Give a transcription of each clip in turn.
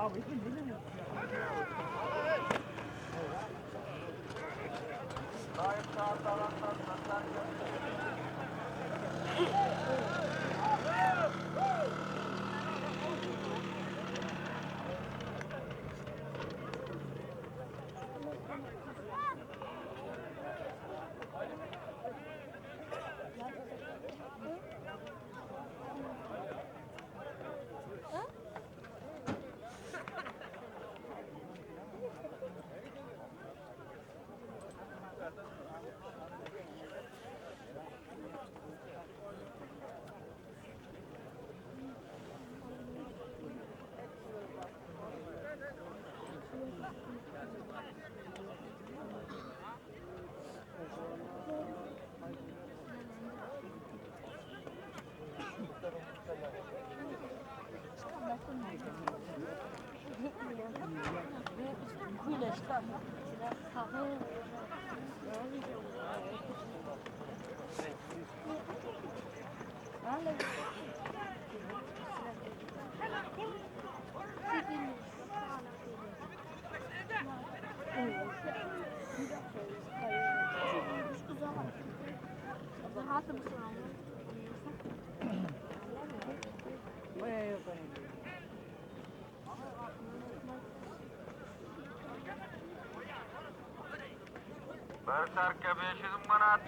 Bir serke 500 ming manat.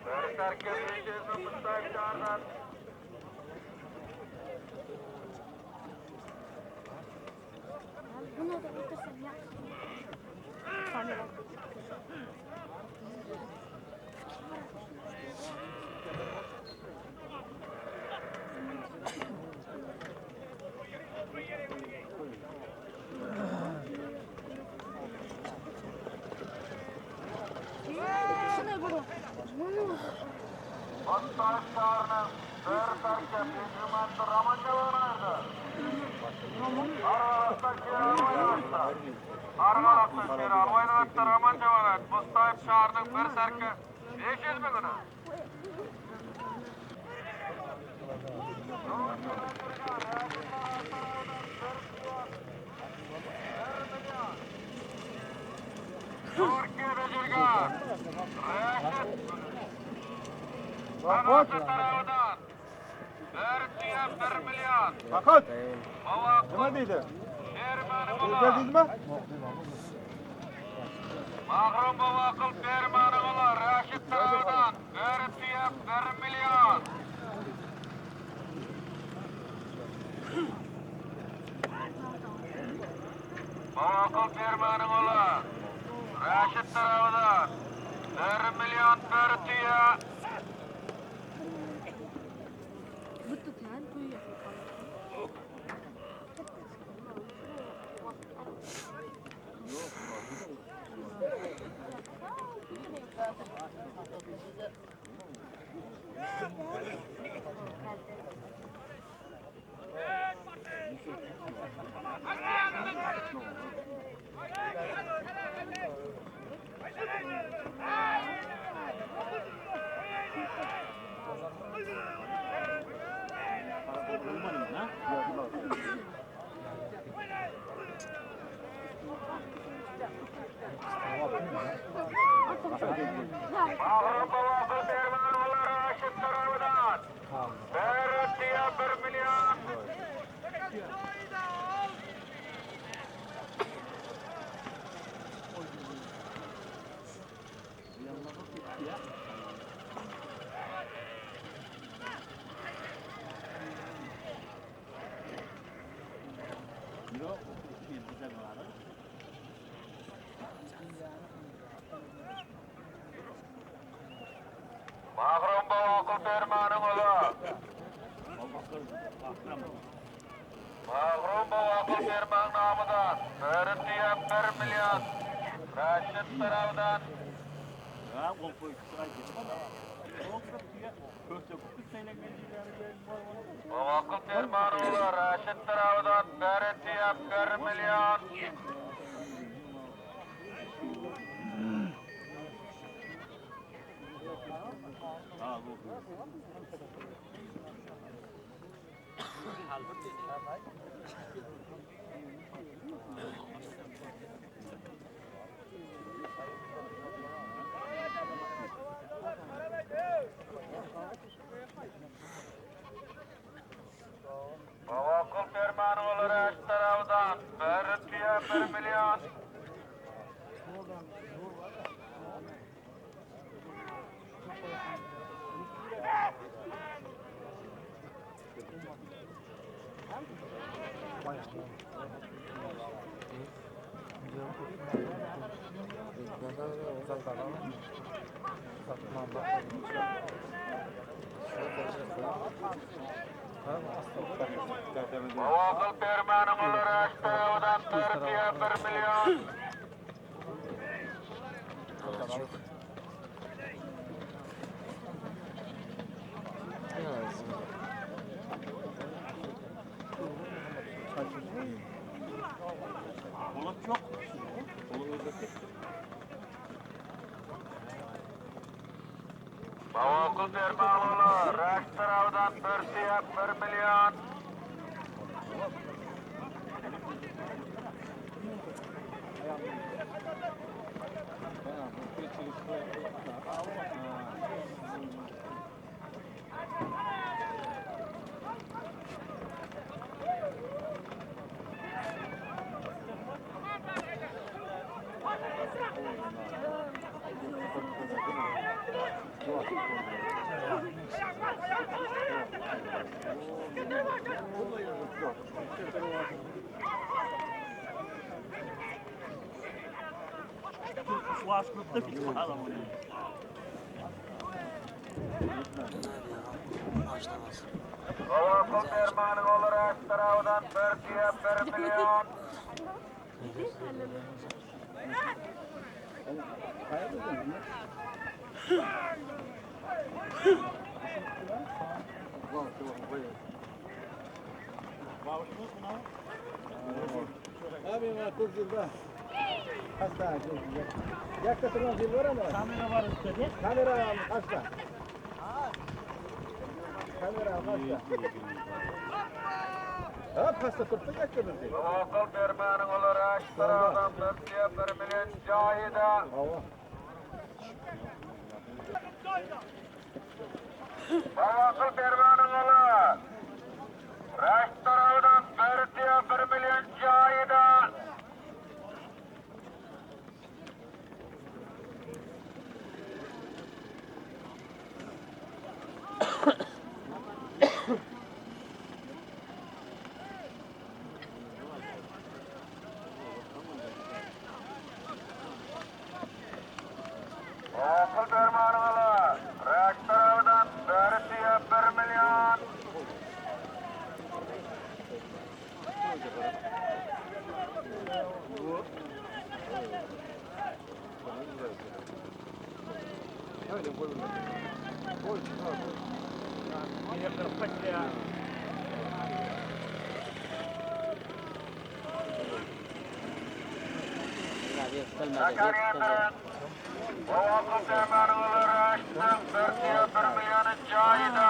Bir serke 500 ming Mustayev shahardan. Bunu da otursam yaxshi. Kamera. Mustayev shaharning bir serke 500 manat Roman Arg'alaqda Sherali o'ynayapti, Roman Javanat. Mustayev shahrining bir serke 500 mingini. Turkiyada yurgan Rashid Sanoati tarafidan bir tuya 1 million. Faqat Muvaffaq nima deydi? Shermani Turkiya bo'lar. deydimi? Mahrum Bobaqul Fermani bo'lar. Rashid tarafidan bir tuya 1 million. Bobaqul Fermani bo'lar. Rashid tarafidan 1 million bir tuya. Bitta tuyani to'yga Mahrum Bobaqul Fermani bo'lar. Rashid tarafidan bir tuya 1 million. Mahrum Bawakul Permanyň ola. Mahrum Bawakul Permaň namydan, Böri düýe bir million. Raşid Sarawdan. Bawakul Permanyň ola, Raşid Sarawdan, Böri düýe bir million. Towakgul Permanowalar Äş tarapdan bir düýe bir million. Towakgul Permanowalar Äş tarapdan bir düýe bir million. Towakgul Permanowalar Äş tarapdan bir düýe bir million. Towakgul Permanowalar Äş tarapdan bir düýe bir million. Towakgul Permanowalar Äş tarapdan bir düýe bir million jaýyda. Towakgul Permanowalar Äş tarapdan bir düýe bir million jaýyda. Towakgul Permanowalar Äş tarapdan bir düýe bir million. Sakarya'dan Towakgul Permanowalar Äşden bir düýe bir milliony jaýyda.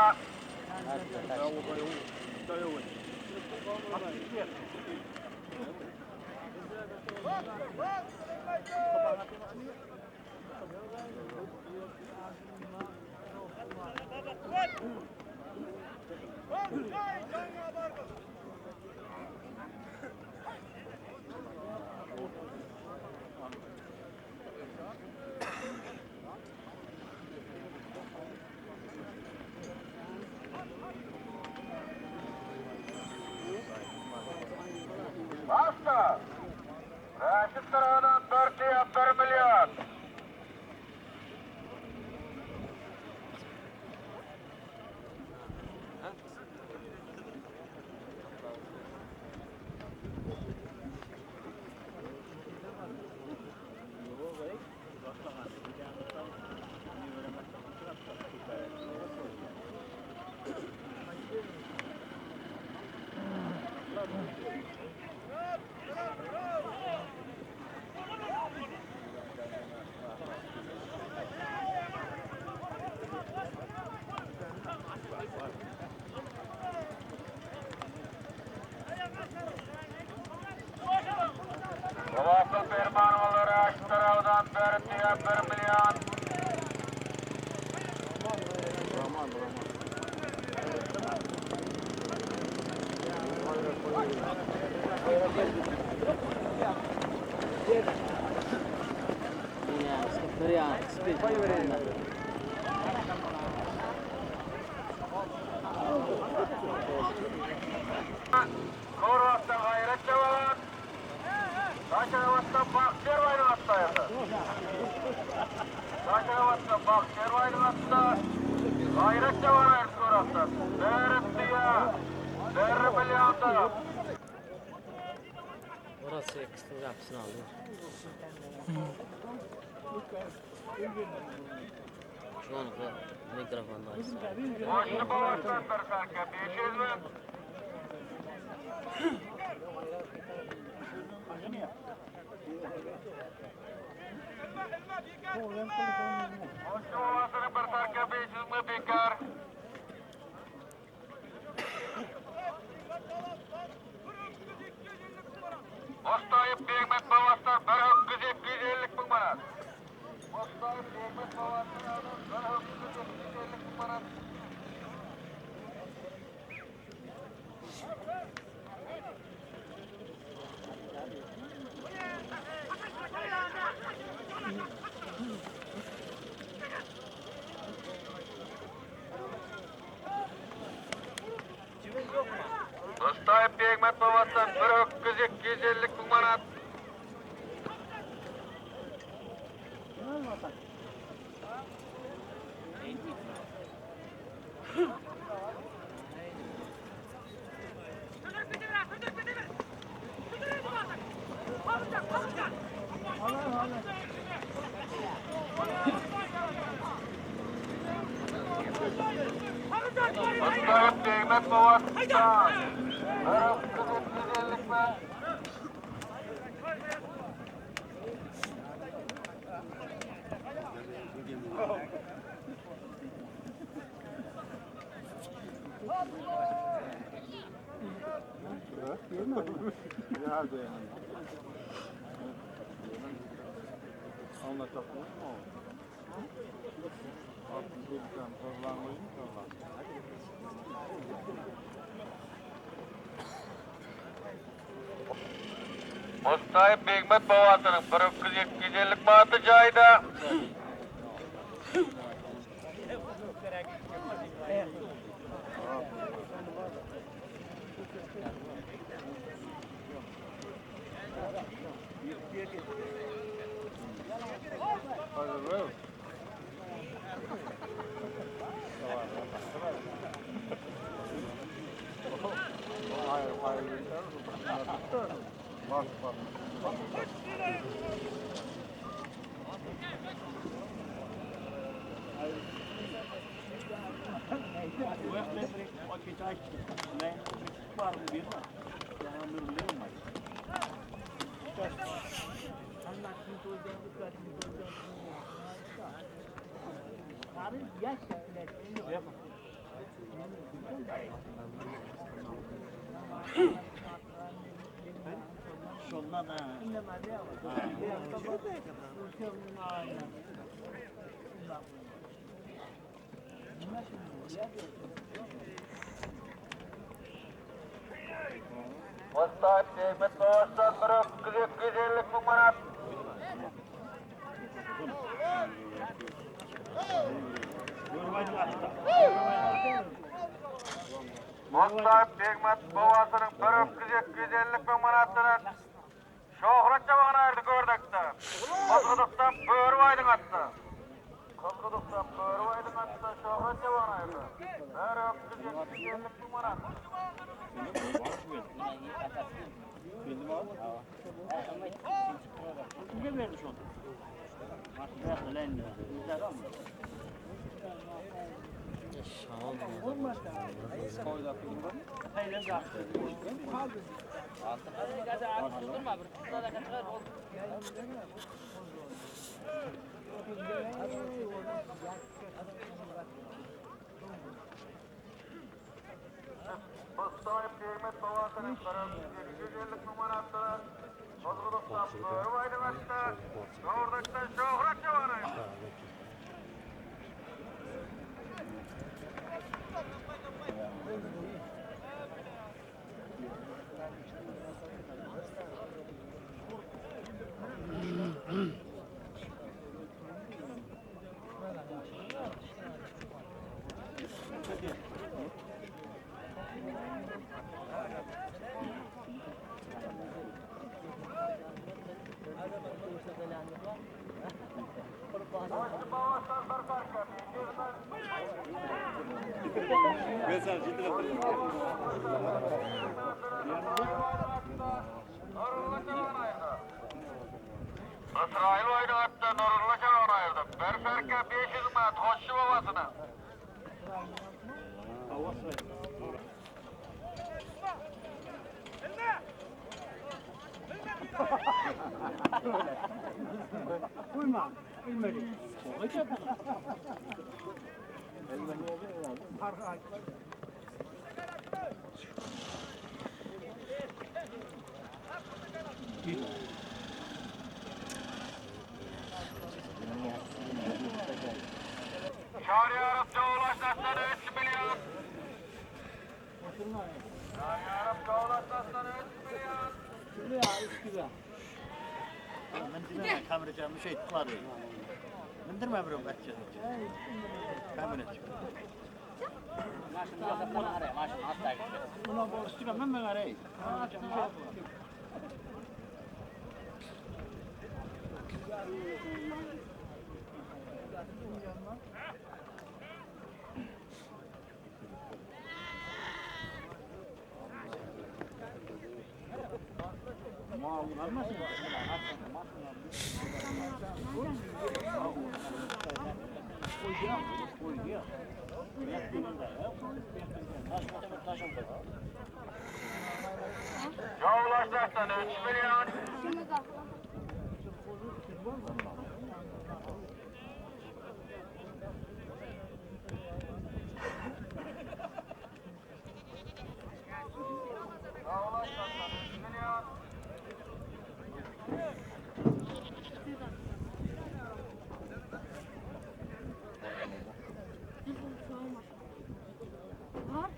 atda. Raşit Taradan bir düýe bir million. Towakgyl Permanowalar Raşit Tarawdan bir düýe bir million. Korwatda Gaýrat Jawalan, Daşagabatda Bagtyýar Baýryň atdaýasy. Daşagabatda Bagtyýar Baýryň atda, Gaýrat Jawalan aýryp korwatda. Bir düýe, bir million-da. Orası ikisinin kapısını aldı. Şu an mikrofonda açsın. Goşgy babasdan bir sarka 500 müň. Goşgy babasynyň bir sarka 500 müň bekar. Mustaýyp Begmet babasdan bir hokkuz 250 müň manat. Mustaýyp Begmet babasdan bir hokkuz 250 müň manat. Mustaýyp Begmet babasdan bir hokkuz 250 müň manat. Mustaýyp Begmet babasdan bir hokkuz 250 müň. Mustaýyp Begmet babasynyň bir hokkuz 250 manaty jaýda. Mustaýyp Begmet babasdan bir hokkuz 250 müň manat. Mustaýyp Begmet babasynyň bir hokkuz 250 müň manatyny. Şöhrat çabagyny aýyrdy Gördekden. Gyzgydykdan Böribaýdyň atdy. Gyzgydykdan Böribaýdyň atdy. Şöhrat çabagyny aýyrdy. Bir öküz 750 müň manat. Mustaýyp Begmet babasynyň 4250 müň manatda Gyzgydykdan Böribaýdyň atda Gowurdakdan Şöhrat çabany aýyrdy. Ysraýyl oýny atda Nurulla çabagyny aýyrdy. Bir serke 500 manat hoşçy babasyna. Çaryýaryp Döwletdaşdan 3 million. Çaryýaryp Döwletdaşdan 3 million. Mindirme kamera şey tutmadı. Mindirme bir kaçacak. Kamera çık. Ulan bu üstüne ben ben arayayım. Döwletdaşdan 3 million. Döwletdaşdan 3 million. Var.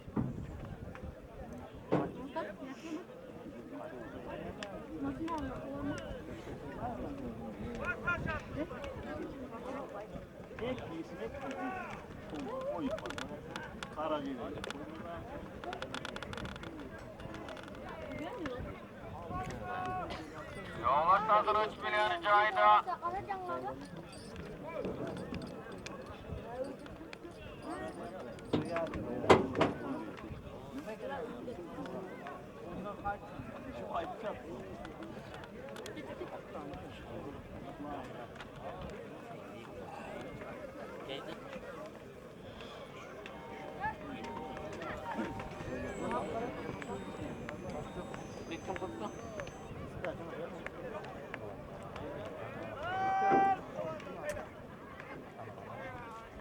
Nasıl oldu? Döwletdaşdan 3 million jaýda.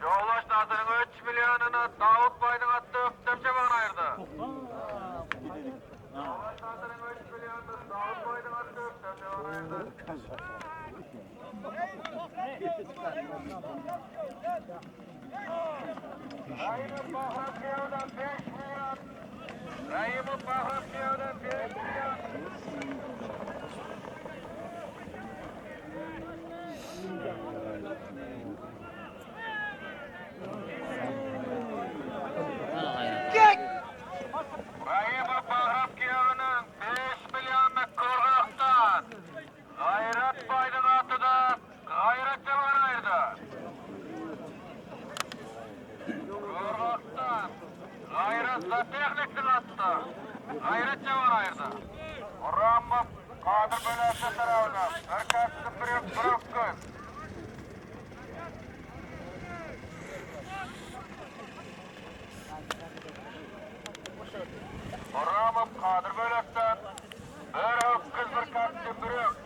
Döwletdaşdan 3 milyonyny Dawut baýdyň atdy Öktem çabagyny aýyrdy. Döwletdaşdan 3 milyonyny Dawut baýdyň atdy Öktem çabagyny aýyrdy. Rahimov Bahram Kiyev'den 5 milyon. Rahimov Bahram Kiyev'den 5 milyon. Rahimov Bahram Kiyev'nin 5 milyonunu Korgak'tan. Kadyr Bölekde tarapyndan bir kastyp bir bir öküz. Hurramow Kadyr Bölekden bir öküz bir kastyp bir ök.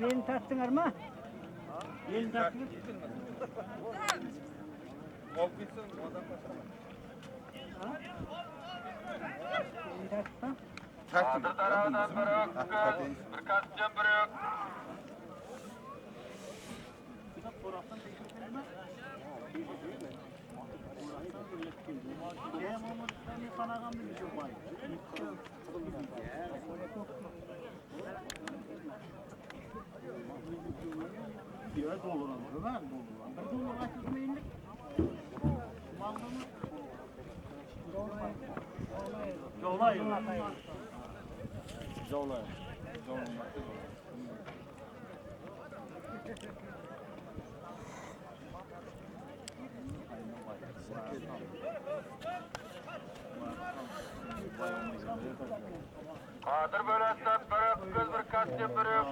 Beni tarttınlar mı? Elini tarttınız. Beni tarttın. Kadyr tarapyndan bir öküz, bir kastyp bir ök. Kadyr Bölekden bir öküz, bir kastyp bir ök.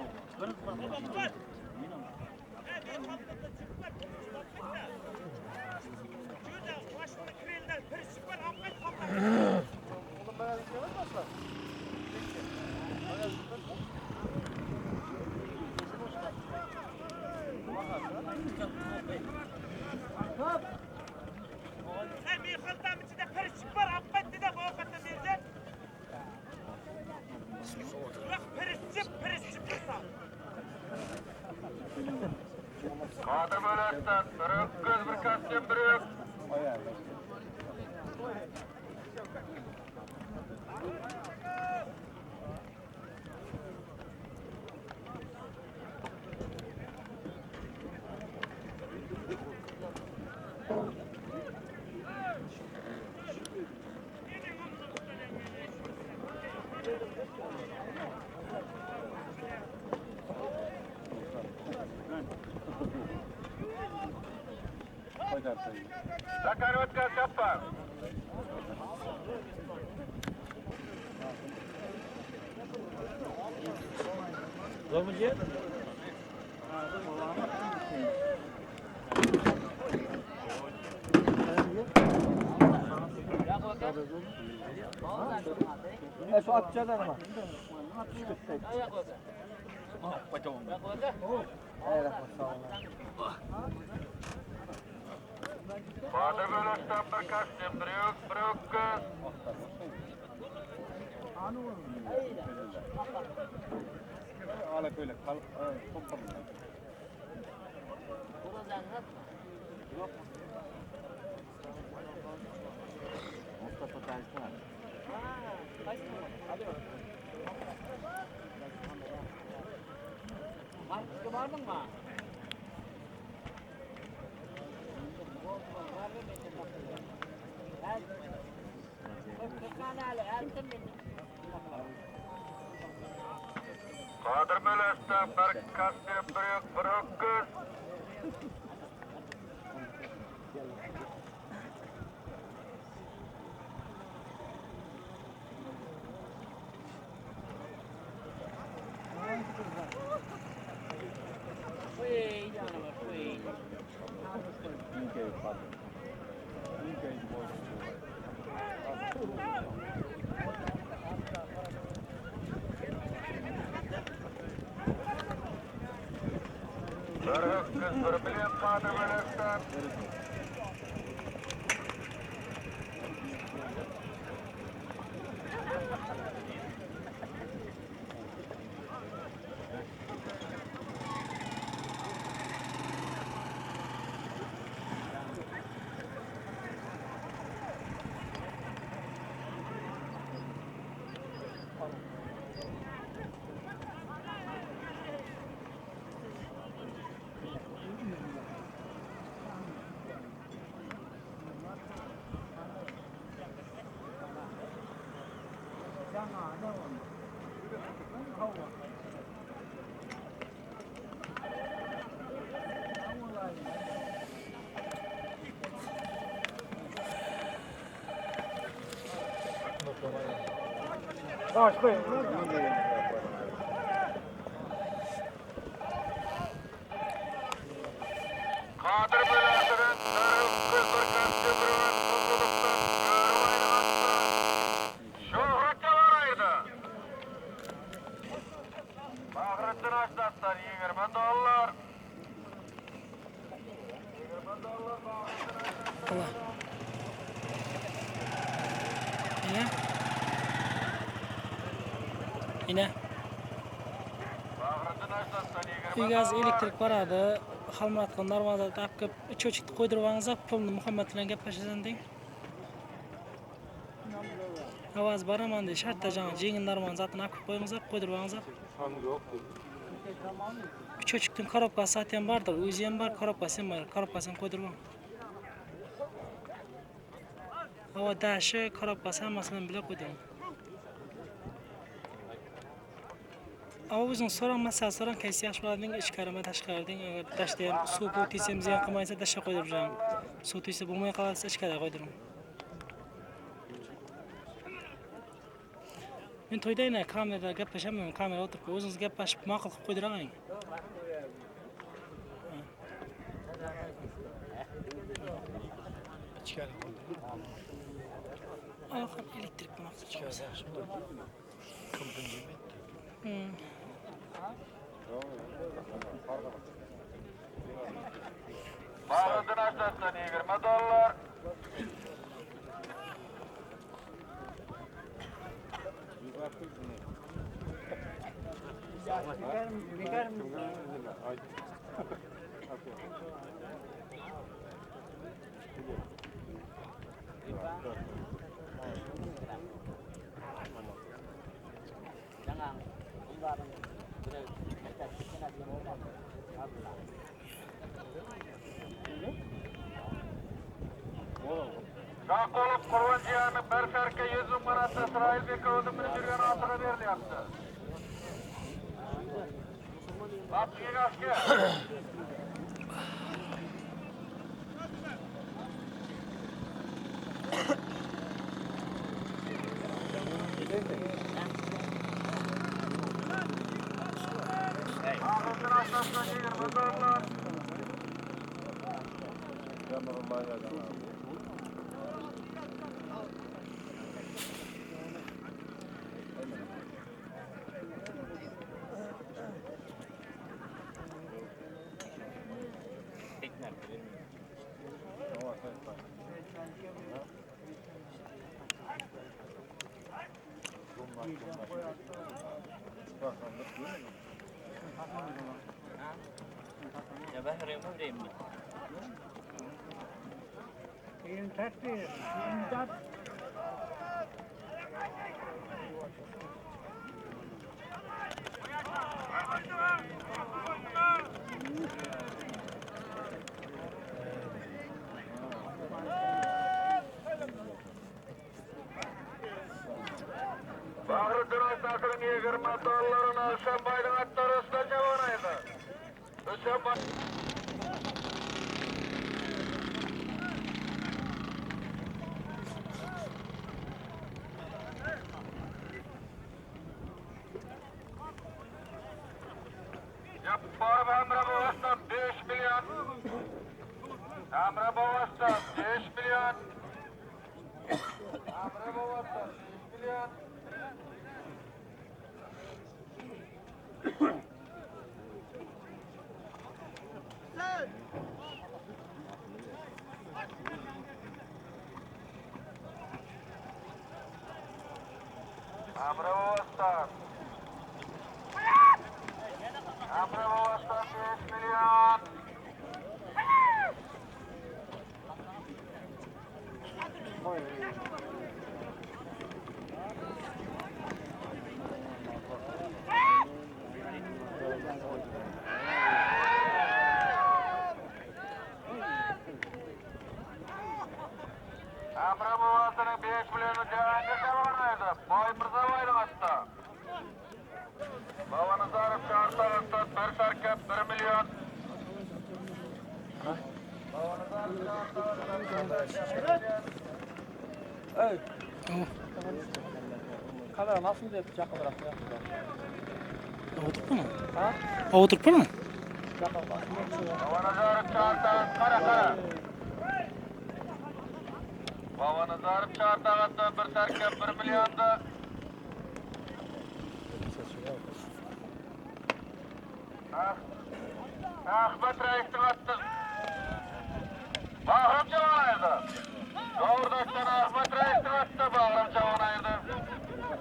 Kadyr Bölekden bir öküz, bir kastyp bir ök. Zakar ötkaz çapar. Kadyr Bölekden bir kastyp bir ök, bir öküz. Kadyr Bölekden bir kastyp bir ök, bir öküz. Bir öküz, bir bilen Kadyr Bölekden. Kadyr böläsiren bir bir bir Şöhratça baraýda. Bahrettin Aşdatlar 20 dollar. 20 dollar Bahrettin Allah. Ine. Ine. Bahrettin Aşdatlar 20 Uýgaz elektrik barady. Halmyratga Narmazat alyp gelip üçeçikdi goýdurbaňyza puluny Muhammet bilen gepleşesen diň. Awaz baraman diý şartda jaňa jeňil Narman zatyny alyp gelip goýuňyza goýdurbaňyza. Üçeçikdiň korobkasy zatýan bardyr. Özem bar, korobkasy hem bar. Korobkasyny goýdurbaň. Hawa daşy, korobkasy hammasi bilen bile goýduryň. Awa özüň soraň maslahat soraň kaýsy ýagşy bolar diň içkarimi daşgary diň eger daşda hem suw puw tiýse hem zyýan kylmaýsa daşa goýdurjaň suw tiýse bolmaý galarsa içkara goýduryň. Men toýda ine kamerada gepleşemem kamera oturyp özüňiz gepleşip makul kylyp goýduragaýyň. Aham elektrik maksat. Bahrettin Aşdatlar 20 dollar. Şah bolup Kurban Jiýany bir serke 100 müň manat Ysraýyl Bekowyny münüp ýörgen atyga berilýärdi. Atlygy asker. Bahrettin Aşdatlar 20 dollar. Berini tart bir. Birini tart. Bahrettin Aşdatlaryň 20 dollaryny Şambaýdyň atlary üstüne jawanaydy. Şambay Yapar Emre Babas'tan 5 milyon. Emre Babas'tan 5 milyon. Emre Babas'tan 5 milyon. Emre Babas'tan. Emre Babas'tan 5 milyon. Hemra babasynyň 5 milliony Jahangir çabagyna aýyrdy. Baý Myrzabaýlyň atda. Babanazarow Çartak atda bir tarkap 1 million. Kamera nasıl diýip jakybrak ýa. Oturtma. Ha? Oturtma. Babanazarow Çartak kara kara. Babanazarov Çartak atda bir tarkap 1 millionda. Ah, Ahmet Reis'in attı. Bahram Çavan ayırdı. Doğrudan Ahmet Reis'in attı. Bahram Çavan ayırdı.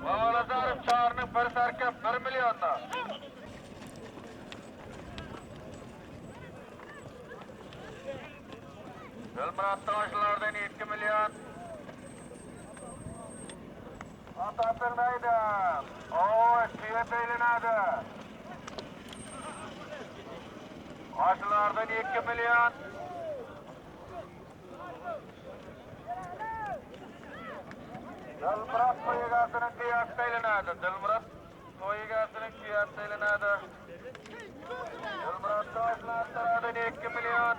Babanazarov Çağrı'nın bir sarkıp 1 milyonda. Dilmurat Taşlar'dan 2 milyon. Atatürk'teydi. O, tüye beylinadi. Aşılardan 2 milyon. Dilmurat toýugasының kıyası aylanады. Dilmurat toýugasының kıyası aylanады. Dilmurat taşlardan 2 milyon.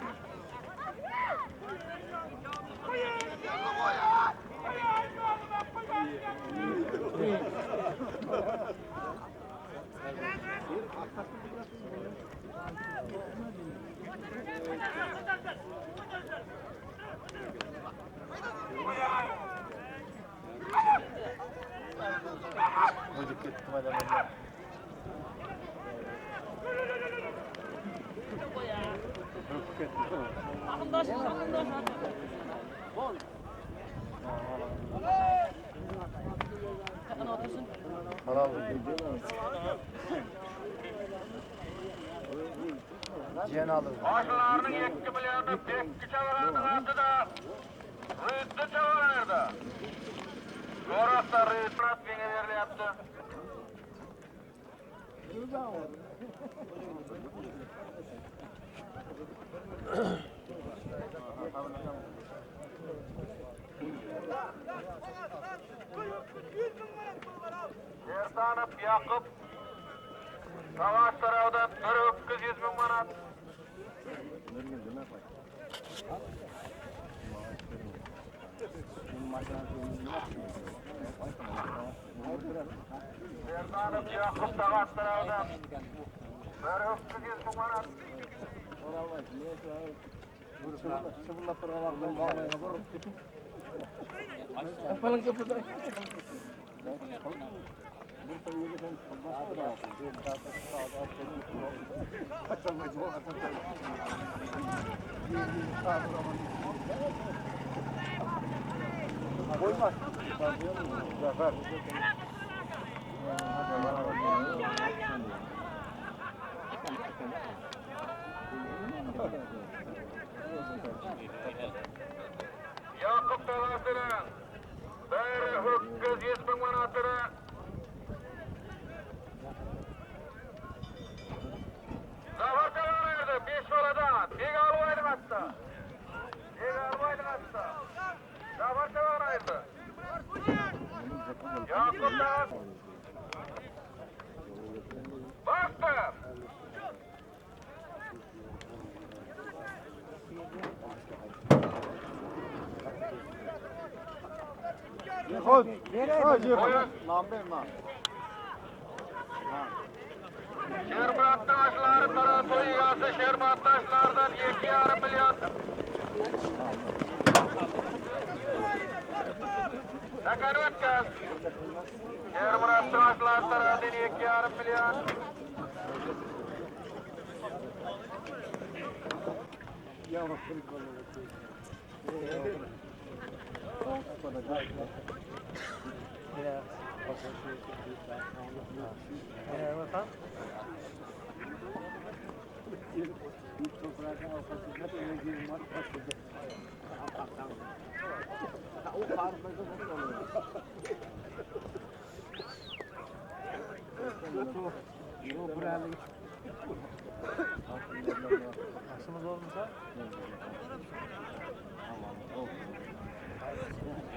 Aşılarının 2 milyonu bekki çavalarının adı da Rüttü çavalardı. Gorasta Rüttü beni yaptı. Ertanov Yakup Savaş tarawda 1 300 ming manat. Ertanov Yakup Savaş tarawda 1 300 ming manat. Yakup Talası'nın 1 300 ming manatını Zafar Çavaraydı 5 baladan Bek Albay'ın attı. Bek Albay'ın attı. Zafar Çavaraydı. Yakup Talas Bastı. Şerbat taşları tarafı yığası şerbat taşlardan 2,5 milyon. Sakar ötkaz. Şerbat taşları tarafı 2,5 milyon.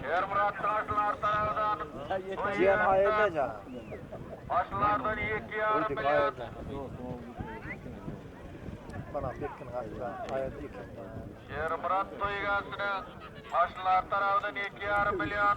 Şermyratdyň aşylar tarapdan toý eýesi. Aşylardan 2,5 million. Şermyrat toý eýesiniň aşylar tarapdan 2,5 million.